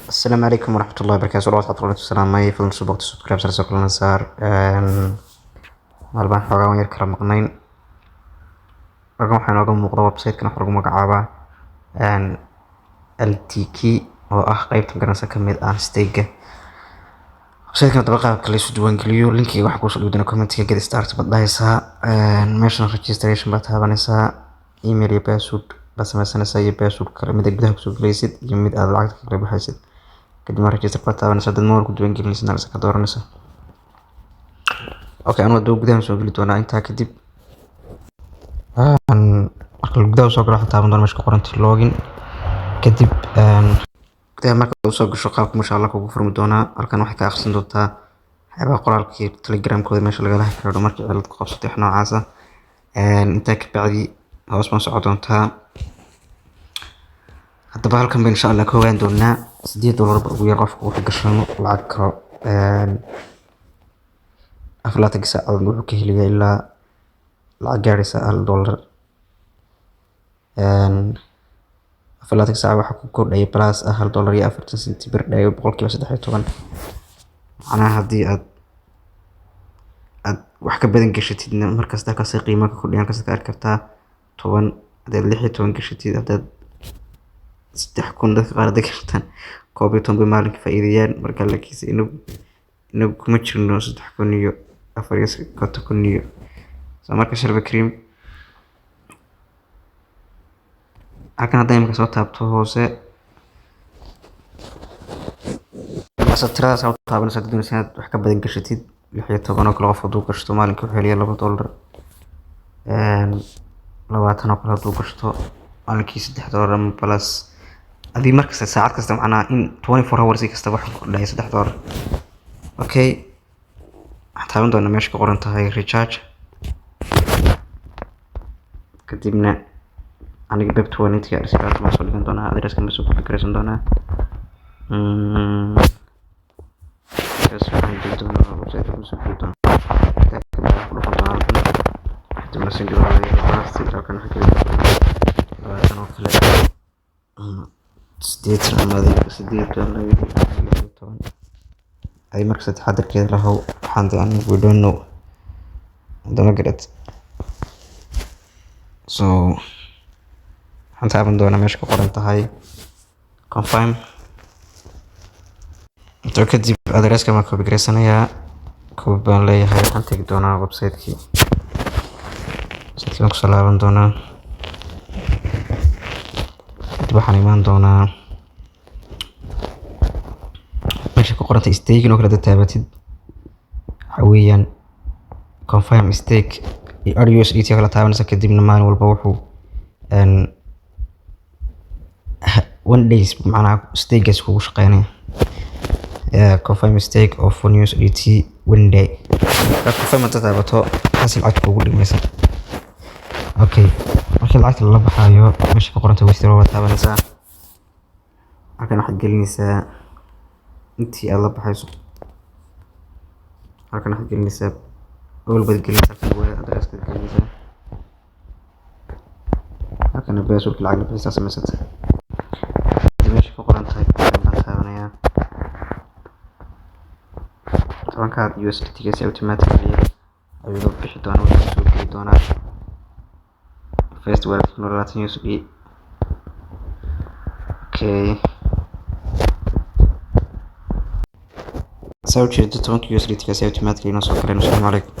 Asalaamu calaykum waraxmatullahi wabarakaatu. Salawaat rabbi salaamay. Fadlan soo subscribe sar, soo kulana saar. Maalmahan xoogaa waan yar kala maqnayn. Halkan waxaa inooga muuqda website-kan waxaa lagu magacaabaa LTK, oo ah qeybta ganacsiga ka mid ah stake. Website-kan haddaba qaabka la isu diiwaangeliyo, linkiga waxaan kusoo dhigi doonaa commentiga. Get start baad dhahaysaa, meeshan registration baad taabanaysaa, email iyo password baad sameysanaysaa iyo password kale, mid aad gudaha kusoo gelaysid iyo mid aad lacagta kala baxaysid. Kadib register baad taabanaysaa. Dad mobile ku diiwaangelinaysid nalsa ka dooranaysaa. Okay, anigu haddaba gudaha soo geli doonaa. Intaa kadib, marka gudaha soo galo, waxaan taaban doonaa meesha ku qoranta login. Kadib gudaha marka soo gasho, qaabka masha Allah kugu furmi doonaa. Halkan waxay ka akhrisan doontaa waxyaabaha qoraalkii, Telegramkooda, meesha lagala xiriiro markii cilad ku qabsatay, wax noocaas ah. Intaa ka bacdi hoos baan socon doontaa. Haddaba halkan ba insha Allah ka ogaan doonaa. $8 ba ugu yar qofka wuxuu gashano lacag karo. 24-ka saacadood wuxuu ka helayaa ilaa lacag gaaraysa $1. 24-ka saac waxaa ku kordhaya plus ah $1.40 per day, 13%. Macnaha, haddii aad wax ka badan gashatidna, markasta halkaas qiimaha ka kordhaya. Halkaas ka arki kartaa 10 haddaad 16 gashatid, haddaad 3000, dadka qaar hadday gashtaan 11 bay maalinka faa'iidayaan. Marka laakiinse inagu kuma jirno 3000 iyo 54,000 iyo so. Marka sharba cream halkan hadda imika soo taabto hoose, tiradaas u taabanaysa. Haddaad doonaysa inaad wax ka badan gashatid, 16 oo kale qof hadduu gashto, maalinka wuxuu helayaa $2. 20 oo kale hadduu gashto, maalinkii $3 ama plus. Adii markasta, saacad kasta, macnaha in 24 hours kasta wax ku kordhaya $3. Okay, waxaan taaban doonaa meesha ku qoran tahay recharge. Kadibna aniga BEP 20 address baan soo dhigan doonaa, addresska ma soo copy garaysan doonaa. Kaas waxaan geli doonaa website ma soo geli doonaa. Ku dhufan doonaa halkan, kadibna send baan leeyahay. Balance halkan waxaan geli doonaa 20 oo kale ama 80 ama 8 baan leeyahay, 16. Adi markasta taxadarkeeda lahow. Waxaan de anigu we don't know hadda, ma garad? So waxaan taaban doonaa meesha ku qoran tahay confirm. Intaa kadib addresska baan copy garaysanayaa, copy baan leeyahay. Waxaan tegi doonaa website-kii baan kusoo laaban doonaa. Kadib waxaan imaan doonaa meesha ku qorantay staking oo kale. Hadaad taabatid, waxa weeyaan confirm stake iyo add USDT kala taabanaysa. Kadibna maalin walba wuxuu one days macnaha stakegaas kugu shaqeynaya. Confirm stake of 1 USDT one day. Marka confirm hadaad taabato, taas lacagta kugu dhigmaysa. Okay, markii lacagta lala baxaayo, meesha ku qorantay withdraw baad taabanaysaa. Halkan waxaad gelinaysaa intii aad la baxayso. Halkan waxaad gelinaysaa all baad gelinaysaa. Halkan waa address-kaad gelinaysaa, halkan password lacag la bixisaa samaysatay. Kadib meesha ku qoran tahay baan taabanayaa. 10-kaad USDT si automatically ayuu ga bixi doonaa, wuxuu soo geli doonaa first wallet 20 USD. Okay, saa ujeedo, 10-ka USDT si automatically inoo soo galeen. Asalaamu calaykum.